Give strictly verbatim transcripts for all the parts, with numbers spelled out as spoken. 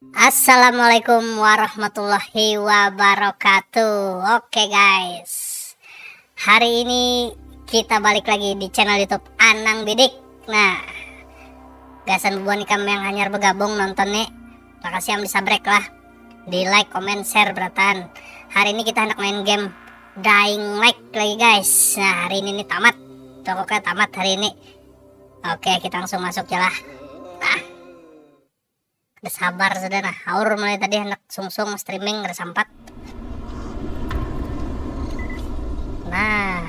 Assalamualaikum warahmatullahi wabarakatuh. Oke guys, hari ini kita balik lagi di channel YouTube Anang Bidik. Nah, gasan bubuhan ikam yang hanyar bergabung nonton nih, makasih yang disabrek lah, di like, comment, share berataan. Hari ini kita hendak main game Dying Light lagi guys. Nah, hari ini nih tamat, pokoknya tamat hari ini. Oke, kita langsung masuk ya lah. Nah. Kada sabar sudah nah, haur mulai tadi handak sungsung streaming kada sampat. Nah,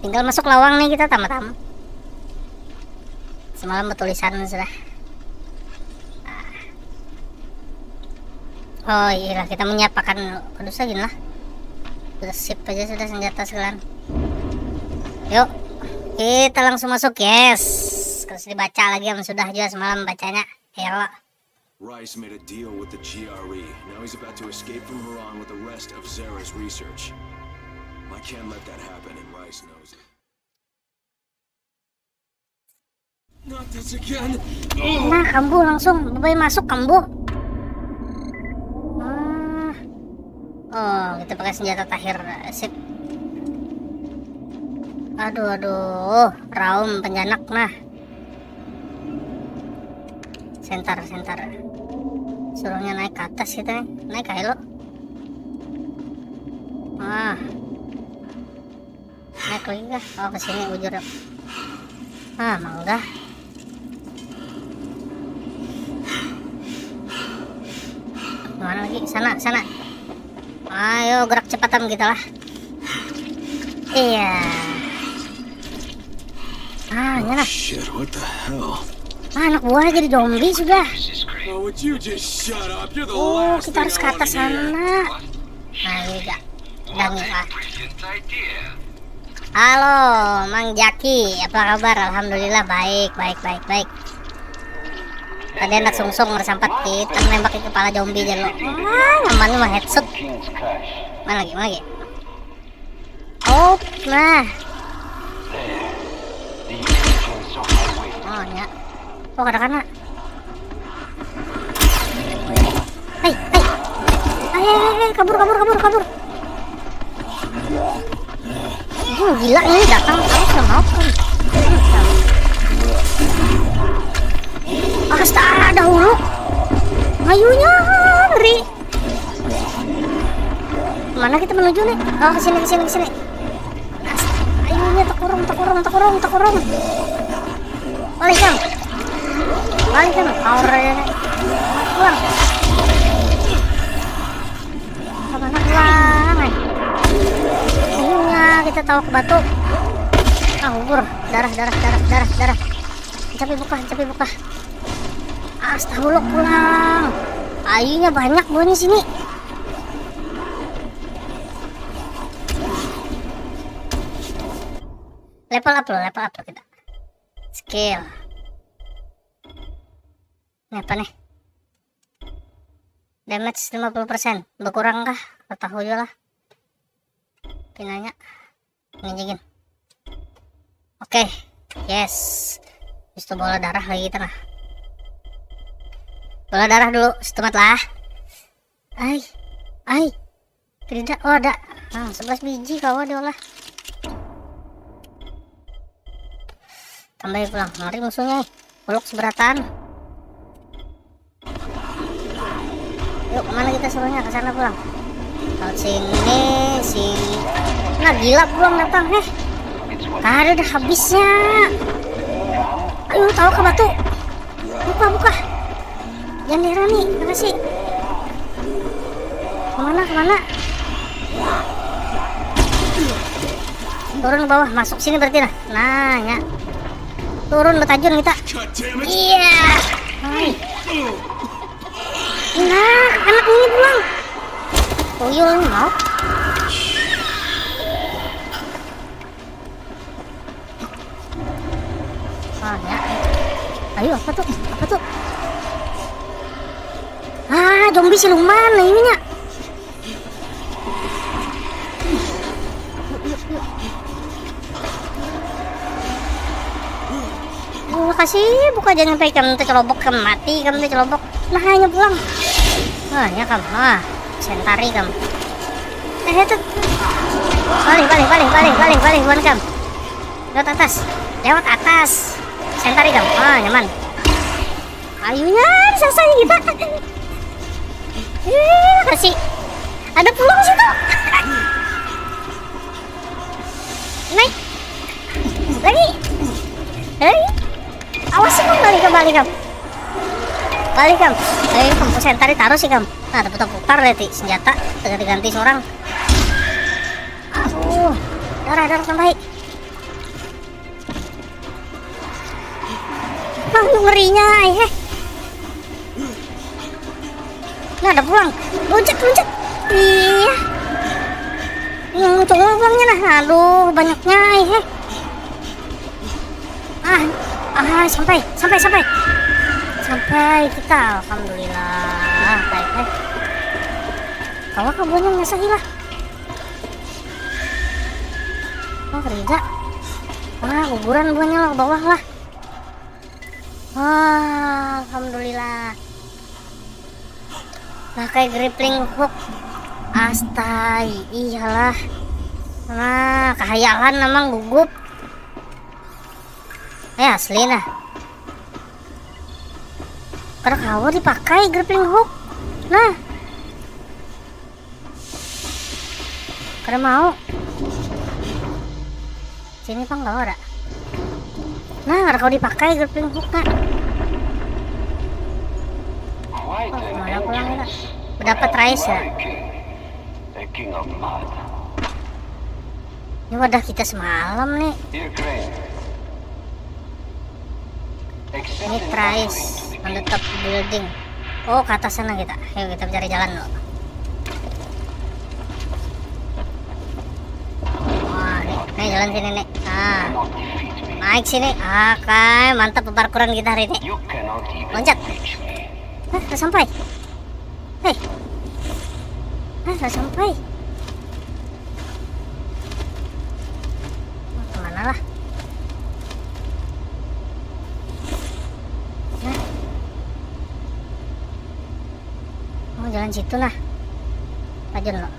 tinggal masuk lawang nih kita tamat am. Semalam betulisan sudah. Nah. Oh iyalah, kita menyiapkan kudus lagi lah. Kita sip aja sudah senjata sekalian. Yuk, kita langsung masuk, yes. Terus dibaca lagi yang sudah juga semalam bacanya. Ya. Rice made a deal with the G R E. Now he's about to escape from Harran with the rest of Zara's research. I can't let that happen, and Rice knows it. Not this again. Nah, kambuh langsung, babai masuk kambuh. Ah. Oh, kita pakai senjata takhir. Sip. Aduh, aduh, raum penjanak nah. Sentar, sentar. Suruhnya naik ke atas kita nih. Naik aja lo. Ah. Naik lagi kah? Oh, ke sini bujur. Ah, mangga. Mana lagi? Sana, sana. Ayo gerak cepat am kita lah. Iya. Ah, ya lah. Shit, what the hell? Ah, anak buah jadi zombie sudah. Oh, would you just shut up? You're the Oh, last kita thing harus I ke wanna atas hear. Sana. Nah, ini enggak. Dangi lah. Halo, Mang Jaki. Apa kabar? Alhamdulillah, baik, baik, baik, baik. Tadi anak sungsung udah sampat kita nembak ke kepala zombie aja lo. Ah, nyaman mah headshot. Mana lagi, mana lagi? Oh, nah. Oh, ya. Oh, kada kana. Hei, hei. Hei, hei, hei, kabur, kabur, kabur, kabur. Hmm, gila ini datang terus, nggak mau kan. Astaga, ada huluk. Ayunya ngeri. Mana kita menuju nih? Oh, ke sini, ke sini, ke sini. Ayunya tekurung, tekurung, tekurung, tekurung. Balik, Bang. Balik, Bang. Power aja nih. Pulang. Kemana pulang, eh? Ayunya kita tahu ke batu. Ah, gugur. Darah, darah, darah, darah, darah. Capai buka, capai buka. Astagfirullah pulang. Ayunya banyak buahnya sini. Level up lo, level up lo kita. Skill. Ini apa nih? Damage lima puluh persen. Berkurang kah? Kada tahu juga lah. Pinanya. Ini jigin. Oke. Yes. Habis itu bola darah lagi kita nah. Bola darah dulu, setemat lah. Ai. Ai. Tidak, oh ada. Nah, sebelas biji kawa diolah. Tambahi pulang. Mari musuhnya, eh. Uluk seberatan. Yuk, kemana kita suruhnya? Ke sana pulang. Lewat sini, sini. Nah, gila pulang datang, eh. Kada ada habisnya. Ayo, tahu ke batu. Buka, buka. Jangan diharani, makasih. Kemana, kemana? Turun ke bawah, masuk sini berarti nah. Nah, ya. Turun betajun kita. Iya. Hai. Nah, anak ini pulang. Tuyul ini mau. Ah, ya. Ayo, apa tuh? Apa tuh? Ah, zombie siluman, nah ininya. Yuk, yuk, yuk. Oh, Masih buka aja nyampai kam tecelobok, kam mati, kam tecelobok. Nah, hanya pulang. Nah, ya kam. Ah, sentari kam. Eh, itu. Balik, balik, balik, balik, balik, balik, buan kam. Lewat atas. Lewat atas. Sentari kam. Ah, nyaman. Ayunya, selesai kita. Eh, kasih. Ada pulang situ. Naik. Lagi. Hei. Awas sih, kam, balik kam, balik kam. Balik kam. Hei, kam, sentari taruh sih kam. Nah, terputar-putar deh ti senjata. Ganti-ganti seorang. Aduh. Darah, darah tambahi. Aduh, ngerinya, ai, heh. Nah, ada pulang. Loncat, loncat. Iya. Hmm, coba puangnya nah. Aduh, banyaknya, ai, heh. Ah, ah, sampai, sampai, sampai. Sampai kita, alhamdulillah. Ai, heh. Kalau kabuannya nggak sahilah. Oh, kerja. Wah, guguran buahnya lah ke bawah lah. Wah, alhamdulillah. Pakai grappling hook. Astai, iyalah. Nah, kahayalan namang gugup. Eh, asli nah. Kada kawa dipakai grappling hook. Nah. Kada mau. Sini pang kawa ada. Nah, kada kawa dipakai grappling hook, nah. Oh, kemana pulang kita? Berdapat rice ya? Ini wadah kita semalam nih. Ini rice on the top building. Oh, ke atas sana kita. Ayo kita cari jalan dulu. Wah, nih, nih jalan sini nih. Ah, naik sini. Oke, mantap parkuran kita hari ini. Loncat. Hah, udah sampai. Hei. Hah, udah sampai. Kemana lah? Nah. Oh, jalan situ nah. Tajun lo.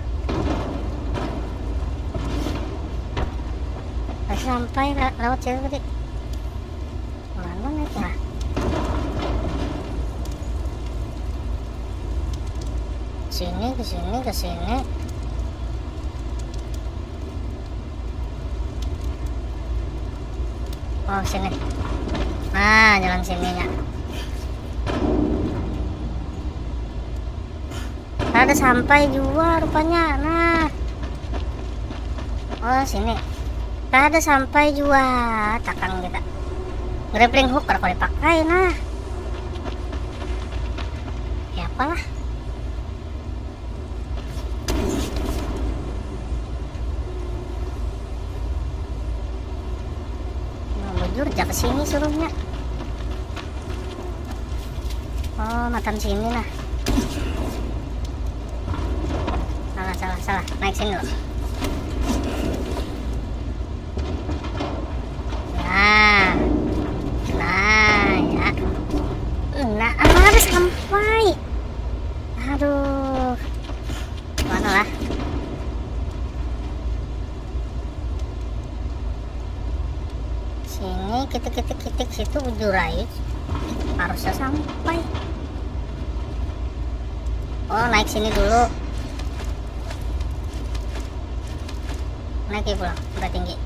Pas sampai lewat situ tadi. Mana nih lah? Sini, ke sini, ke sini. Oh, sini. Nah, jalan sininya. Ada sampai jua rupanya. Nah. Oh, sini. Ada sampai jua takang kita. Grappling hook kada dipakai nah. Ya apalah. Nah, bujur ja ke sini suruhnya. Oh, matan sini nah. Salah, salah, salah. Naik sini loh. Nah. Nah, ya. Nah, harus sampai. Aduh. Mana lah? Sini, kitik, kitik, kitik, situ bujur ai. Harusnya sampai. Oh, naik sini dulu. Naik ya pulang, udah tinggi.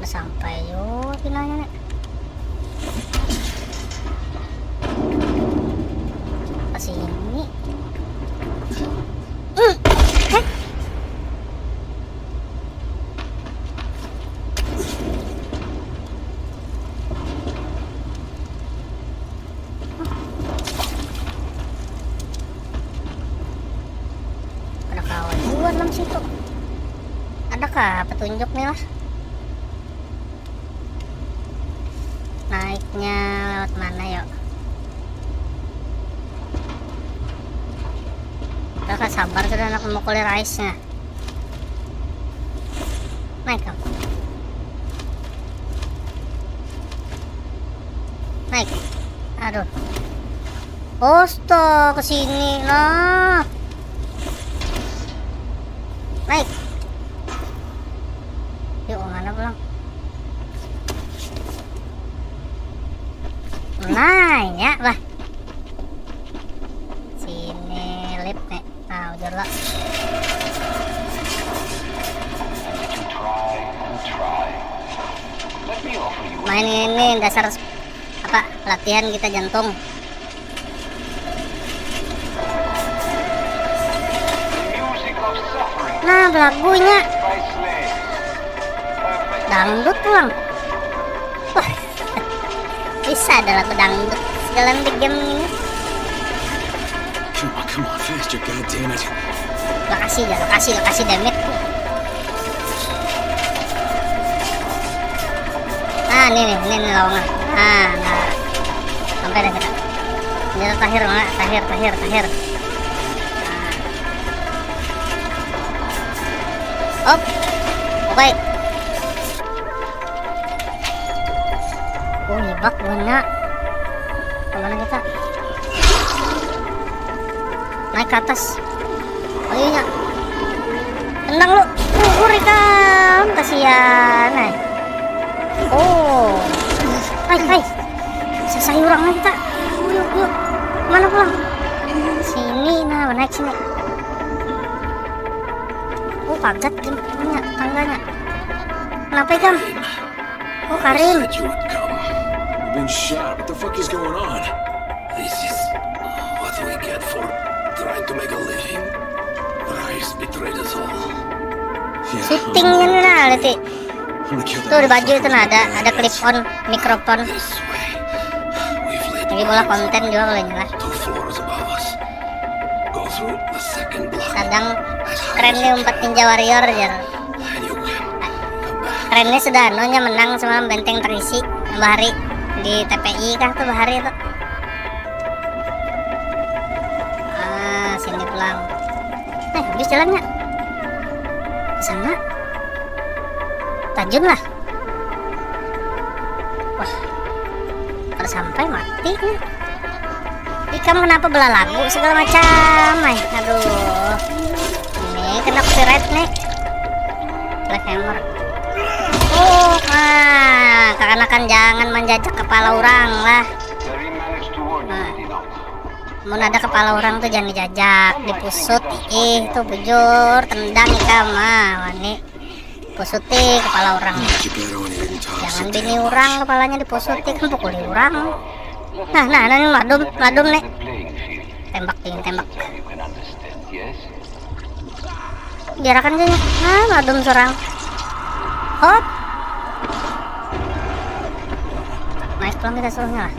Udah sampai yo pinanya nih. Pas ini. Hmm. Eh. Ada kawan juga dalam situ. Adakah petunjuk nih lah? Naiknya lewat mana yuk? Kakak sabar sudah nak memukuli rice-nya. Naik kamu. Aduh. Astaga, ke sini lah. Naik. Yuk, mana pulang? Nah, ya, bah. Sini lift nih. Nah, ujar lah. Main ini dasar apa, latihan kita jantung. Nah, belagunya. Dangdut pulang. Wah. Bisa ada lagu dangdut segala di game ini. Come on, come on, faster, God damn it. Lokasi ya, lokasi, lokasi, damn it. Nah, ini nih, ini nih lowongan. Nah, nah. Sampai dah kita. Ini terakhir, mana? Terakhir, terakhir, terakhir. Nah. Op. Oke. Oh, hibak buhannya. Kemana kita? Naik ke atas. Oh iya, nya. Tendang lu. Gugur ikam. Kasihan, eh. Oh. Hai, hai. Sasai urang kita. Yuk, yuk. Mana pulang? Sini, nah, naik sini. Oh, pagat gimana tangganya? Kenapa ikam? Oh, Karin. Said you would come. We've been shot. What the fuck is going on? This is what we get for trying to make a living. Price betrayed us all. Yeah, syuting ini nah, lihat. Tuh di baju itu nah ada ada clip on mikrofon. This way. We've lit. Lagi bola konten juga kalau ini lah. Two floors above us. Go through the second block. Sadang keren nih umpat Ninja Warrior jar. And you can come back. Keren nih sudah anunya menang semalam benteng terisi bahari di T P I kah tuh bahari tuh. Ah, sini pulang. Eh, habis jalannya. Ke sana. Tajun lah. Wah, kada sampai mati nih. Ikam kenapa belalagu segala macam, ay? Aduh. Ini kena copyright nih. Black Hammer. Oh, ah, kakanakan jangan manjajak kepala orang lah. Nah, mun ada kepala orang tuh jangan dijajak, dipusut, ih, tuh bujur, tendang ikam, ah, wani. Pusuti kepala orang. Jangan bini orang kepalanya dipusuti, kan pukuli orang. Nah, nah, nah, ini madum, madum nih. Tembak, dingin tembak. Biarakan saja. Nah, madum seorang. Hop. Naik pulang kita suruhnya lah.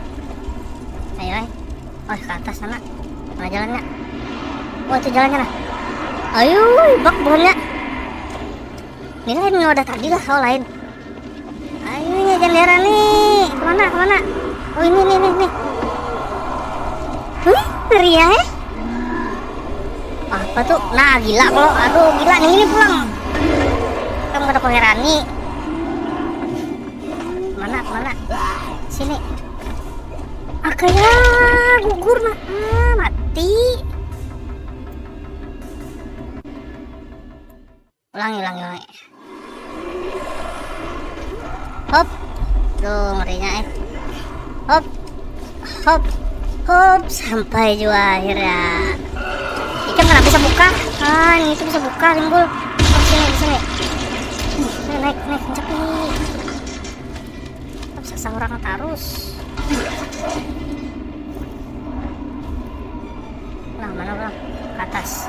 Ayo, ayo. Oh, ke atas sana. Mana jalannya? Oh, itu jalannya nah. Ayo, bak buhannya. Ini lain wadah tadi lah, oh lain. Ayo nya jendera nih, kemana, kemana? Oh ini nih, nih, nih. Huh, ngeri ya, eh? Apa tuh? Nah, gila kalau, aduh gila nih ini pulang. Kamu kada kau herani. Mana, mana? Sini. Akaya gugur nah. Ah, mati. Ulangi, ulangi, ulangi. Hop. Duh, ngerinya eh. Hop. Hop. Hop, sampai jua akhirnya. Ikam kenapa bisa buka? Ah, ini tuh bisa buka, timbul. Oh, sini, di sini. Sini, naik, naik, kencak nih. Sasah orang tarus. Nah, mana orang? Ke atas.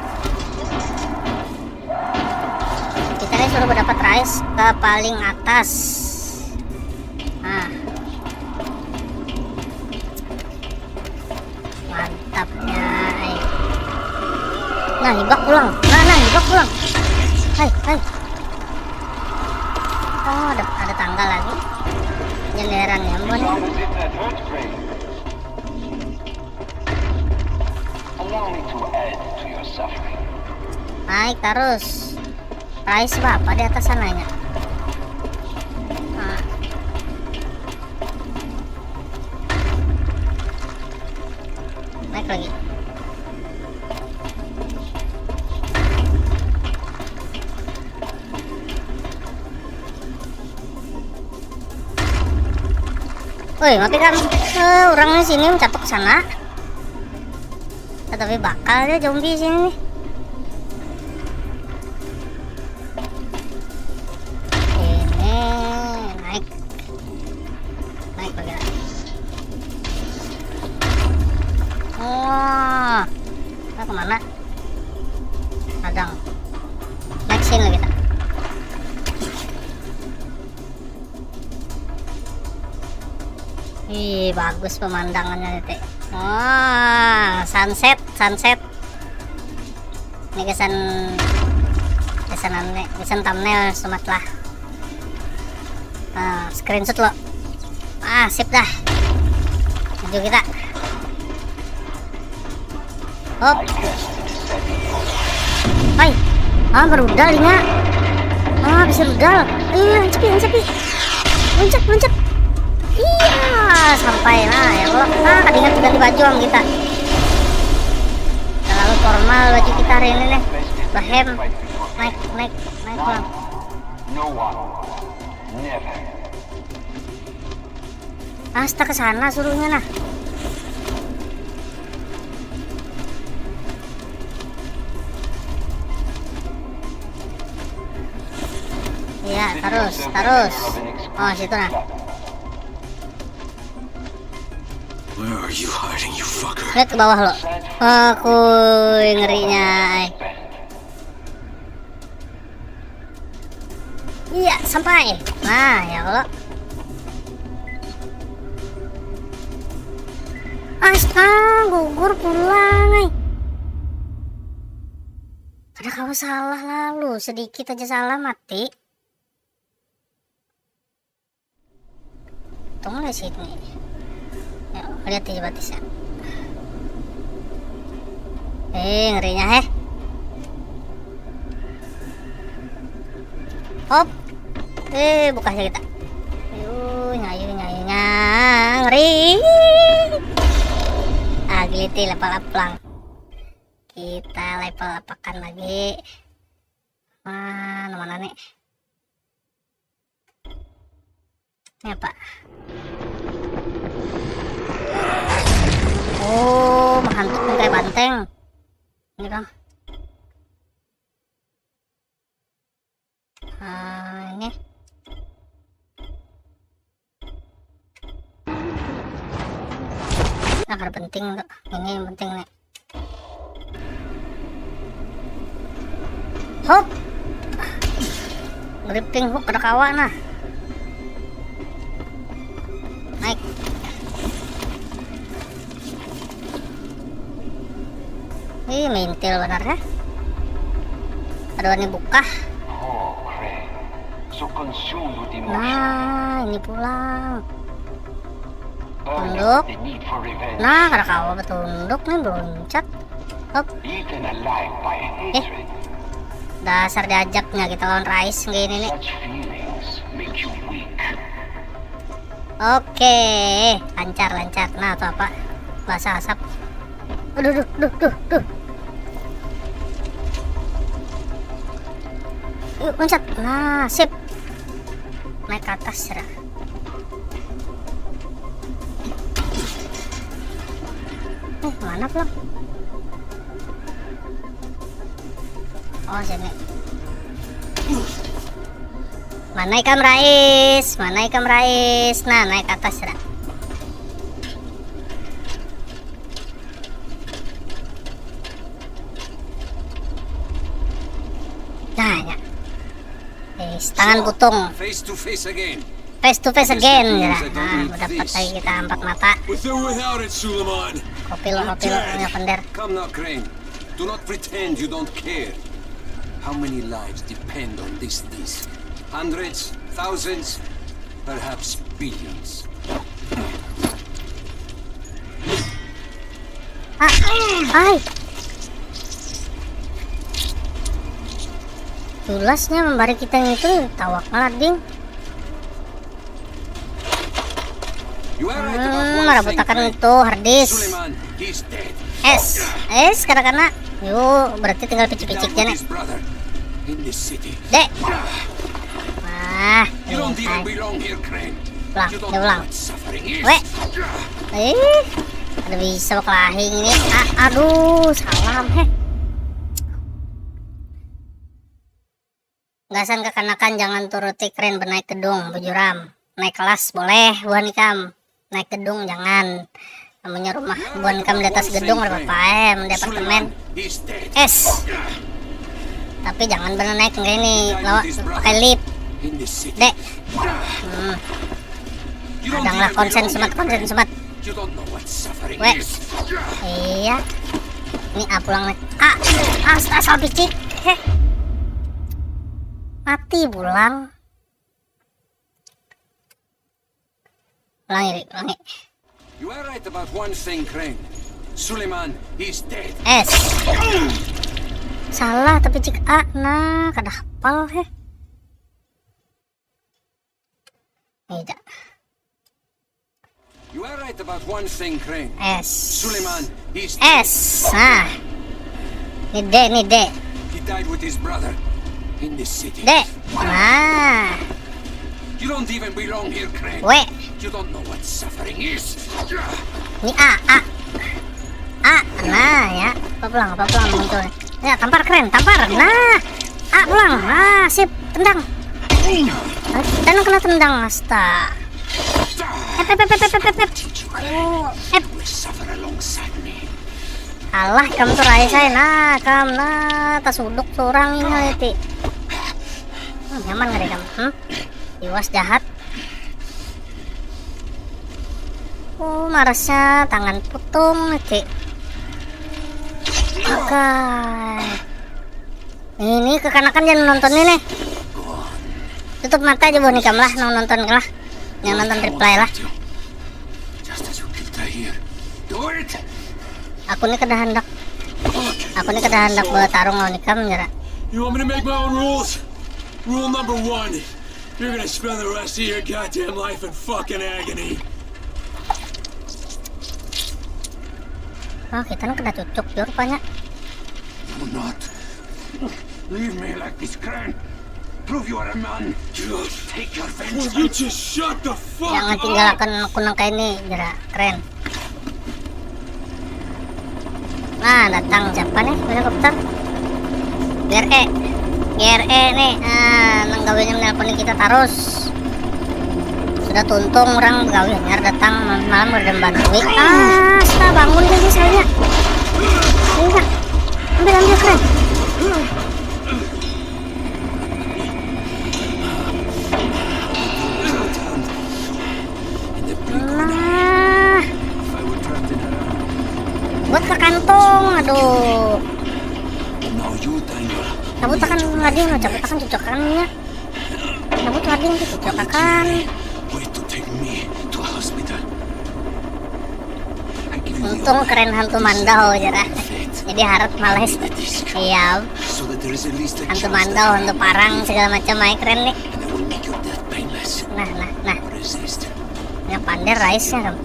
Kita ini suruh mendapat rise ke paling atas. Nah. Mantapnya, eh. Nah, hibak pulang. Nah, nah, hibak pulang. Hai, hai. Oh, ada, ada tangga lagi. Jangan heran ya, Mbon. Allow me to add to your suffering. Naik terus. Rise apa di atas sananya? Nah. Naik lagi. Woi, mapi kan, eh, orangnya sini mencapai ke sana. Tetapi bakal dia zombie sini nih. Ini naik. Naik lagi lah. Wah. Kita kemana? Ladang. Naik sini lagi kita. Ih, bagus pemandangannya nih, Teh. Wah, sunset, sunset. Ini kesan, kesan anu nih, kesan thumbnail semat lah. Nah, screenshot lo. Ah, sip dah. Maju kita. Hop. Hai. Ah, berudal inya. Ah, bisa rudal. Ayo, lancepi, lancepi. Loncat, loncat. Iya, sampai. Nah, ya Allah. Nah, kadingat ganti baju am kita. Terlalu formal baju kita hari ini nih. Bahem. Naik, naik, naik pulang. No one. Never. Asta ke sana suruhnya nah. Iya, terus, terus. Oh, situ nah. Where are you hiding, you fucker? Lihat ke bawah lo. Aku ngerinya, ay. Iya, sampai. Nah, ya Allah. Astaga, gugur pulang, ay. Kada kawa salah lalu, sedikit aja salah mati. Untung lah sini. Ya, lihat aja batisnya. Eh, ngerinya, heh. Hop. Eh, bukanya kita. Ayo, nyayu, nyayu, ngeri. Ah, giliti, level up pulang. Kita level apakan lagi. Mana, mana nih? Ini apa? Oh, menghantuk nih kayak banteng. Ini kan. Ah, ini. Nah, kada penting tuh. Ini yang penting nih. Hop. Grappling hook kada kawa nah. Naik. Ih, mentil benar ya. Ada warna buka. Oh, Crane. So consumed with emotion. Nah, ini pulang. Tunduk. Nah, kada kawa betunduk nih, beluncat. Hop. Eaten alive by hatred. Dasar diajaknya kita lawan Rais kayak ini nih. Such feelings make you weak. Oke, lancar, lancar. Nah, tuh apa? Basah asap. Aduh, duh, duh, duh, duh. Yuk, loncat. Nah, sip. Naik ke atas, sira. Eh, mana pulang? Oh, sini. Mana ikam, Rais? Mana ikam, Rais? Nah, naik ke atas, sira. Nah, ya. Eh, tangan butung. Face to face again. Face to face again, ya. Nah, dapat lagi kita empat mata. With or without it, Suleiman. Kopil, kopil, ya, pender. Come now, Crane. Do not pretend you don't care. How many lives depend on this disk? Hundreds, thousands, perhaps billions. Ah, ai. Tulasnya membari kita itu tawak ngelading. Hmm, marabutakan itu harddisk. Suleiman, he's dead. Es, es, kada kana. Yo, berarti tinggal picik-picik ja nih. Dek. Wah, you don't even belong here, Crane. Ulang, dia ulang. Weh. Eh, ada bisa kelahi ini. Ah, aduh, salam heh. Gasan kakanakan, jangan turuti Crane benaik gedung, bujuram. Naik kelas boleh buhan ikam, naik gedung jangan. Amunnya rumah buhan ikam di atas gedung, ada apa-apa eh, di apartemen. Es. Tapi jangan benar naik kayak ini, lawa pakai lift. Dek. Hmm. Kadang lah konsen sumat, konsen sumat. Weh. Iya. Ini ah pulang nih. Ah, ah, asal picik. Heh. Mati pulang. Ulangi, Rik, ulangi. You are right about one thing, Crane. Suleiman is dead. Es. Salah tapi cik A nah kada hafal heh. Tidak. You are right about one thing, Crane. Es. Suleiman is dead. Es. Nah. Ini D, ini D. He died with his brother in this city. D. Nah. You don't even belong here, Crane. W. You don't know what suffering is. Ini A, A. A, nah ya. Apa pulang, apa pulang muncul. Ya, tampar Crane, tampar. Nah. A pulang. Nah, sip, tendang. Dan kena tendang, asta. Ep, ep, ep, ep, ep, ep, ep. Ep. Alah, kamu tuh Raisa, nah, kamu nah tasuduk seorang ini liti. Hmm, nyaman nggak deh kamu? Hmm? Iwas jahat. Oh, marasnya tangan putung, Cik. Oke. Ini kekanakan jangan nonton ini. Tutup mata aja buhan ikam lah, nang nonton lah. Yang nonton reply lah. Just as you killed Tahir. Do it. Aku ni kada handak. Aku ni kada handak bertarung lawan ikam, jara. You want me to make my own rules? Rule number one. You're gonna spend the rest of your goddamn life in fucking agony. Oh, kita ni kada cocok jua rupanya. Do not leave me like this, Crane. Prove you are a man. Take your vengeance. Will you just shut the fuck up? Jangan tinggalkan aku nang kayak ini, jara Crane. Nah, datang siapa nih helikopter? G R E. G R E nih, ah, nang gawiannya menelponi kita tarus. Sudah tuntung orang begawi hanyar datang ma-, malam kada membantui. Ah, asta bangun lagi saya. Ini, Kak. Ambil, ambil, Crane. Nah. Buat ke kantong, aduh. Cabut akan lading, cabut akan cucokannya. Cabut lading, cucokakan. Untung keren hantu mandau, jara. Jadi harat males. Iya. Hantu mandau, hantu parang, segala macam, ay, keren nih. Nah, nah, nah. Yang pander Rais nya, kam.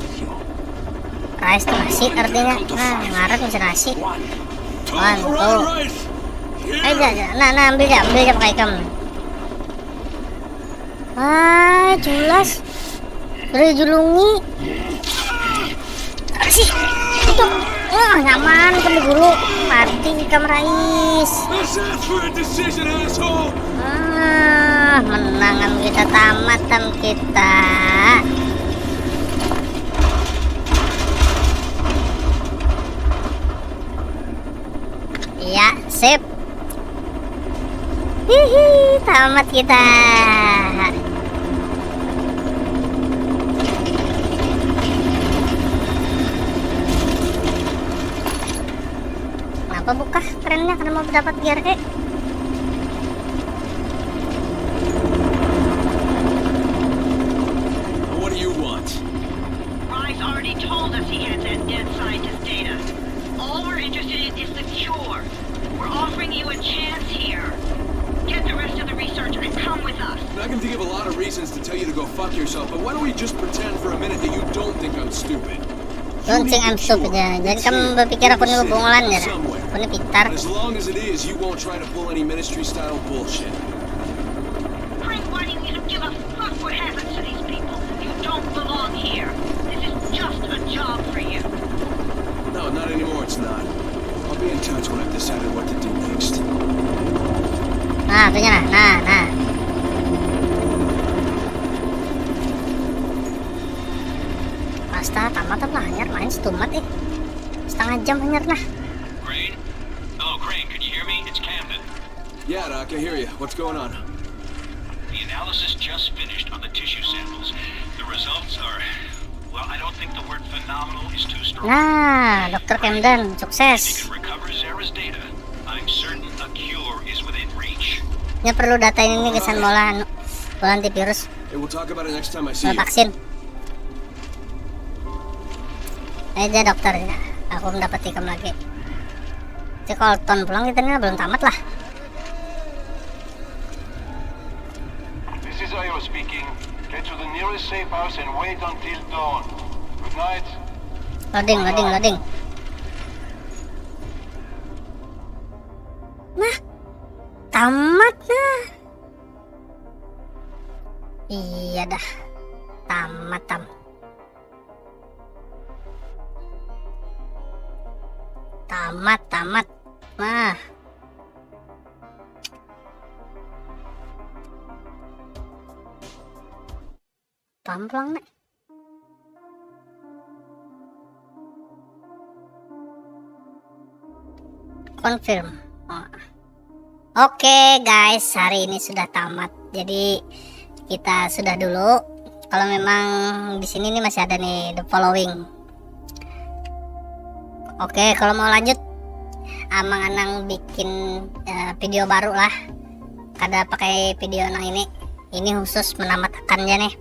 Rais tuh nasi artinya. Nah, ngaran bisa nasi. One, two. Ayo, ja, ja. Nah, nah, ambil ja, ambil ja pakai ikam. Ah, jelas. Sudah dijulungi. Si. Itu. Wah, nyaman kan dulu. Mati ikam Rais. Ah, menangan kita tamat tam kita. Iya, sip. Hihi, tamat kita. Kenapa buka kerennya? Kenapa dapat G R E? What do you want? Rise already told us he had that dead scientist data. All we're interested in is the cure. We're offering you a chance here. Get the rest of the research and come with us. I can think of a lot of reasons to tell you to go fuck yourself, but why don't we just pretend for a minute that you don't think I'm stupid? Don't Sing, I'm stupid ya. Jangan kamu berpikir aku ini bebungulan ya. Aku ini pintar. As long as it is, you won't try to pull any ministry style bullshit. Frank, why do you even give a fuck what happens to these people? You don't belong here. This is just a job for you. No, not anymore, it's not. I'll be in touch when I've decided what to do next. Nah, tuhnya nah, nah, nah. Astaga, tamat apa hanyar, main setumat eh. Setengah jam hanyar nah. Crane? Hello, Crane, can you hear me? It's Camden. Yeah, Doc, I hear you. What's going on? The analysis just finished on the tissue samples. The results are, well, I don't think the word phenomenal is too strong. Nah, Dokter Camden, If sukses. you can recover Zara's data, I'm certain a cure is within reach. Nya perlu data ini nih, gasan maulah anu, maulah antivirus, Hey, we'll talk about it next time I see maulah you. Vaksin. Ayo ja dokter, aku mendapati ikam lagi. Si Colton pulang kita ini belum tamat lah. This is Io speaking. Get to the nearest safe house and wait until dawn. Good night. Loading, loading, loading. Nah, tamat nah. Iya dah, tamat tam. Tamat, tamat. Nah. Tamplang nih. Confirm. Oh. Oke guys, hari ini sudah tamat. Jadi kita sudah dulu. Kalau memang di sini nih masih ada nih the following. Oke, kalau mau lanjut, Amang Anang bikin eh, video baru lah. Kada pakai video nang ini. Ini khusus menamatakan aja nih.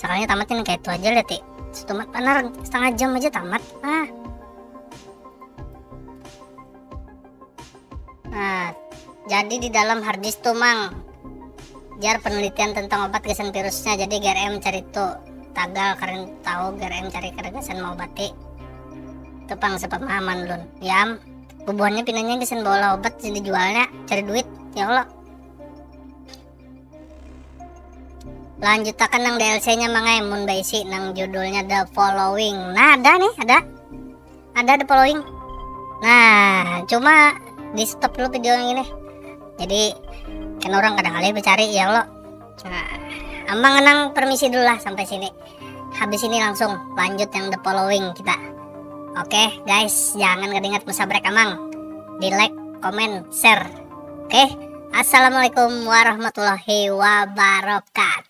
Soalnya tamatnya kayak itu aja lihat, setumat panar setengah jam aja tamat. Ah. Nah, jadi di dalam harddisk tuh mang, jar penelitian tentang obat gasan virusnya. Jadi G R M cari tuh tagal karen tahu G R M cari kada gasan maubati. Itu pang sepemahaman lun. Yam, bubuhannya pinanya gasan baolah obat jadi jualnya cari duit. Ya Allah. Lanjutakan nang D L C-nya mangai mun baisi nang judulnya The Following. Nah, ada nih, ada. Ada The Following. Nah, cuma di stop dulu video yang ini. Jadi kan orang kadang kali mencari ya lo. Nah, Amang Anang permisi dulu lah sampai sini. Habis ini langsung lanjut yang The Following kita. Oke guys, jangan kadingat musabrek Amang. Di like, comment, share. Oke, assalamualaikum warahmatullahi wabarakatuh.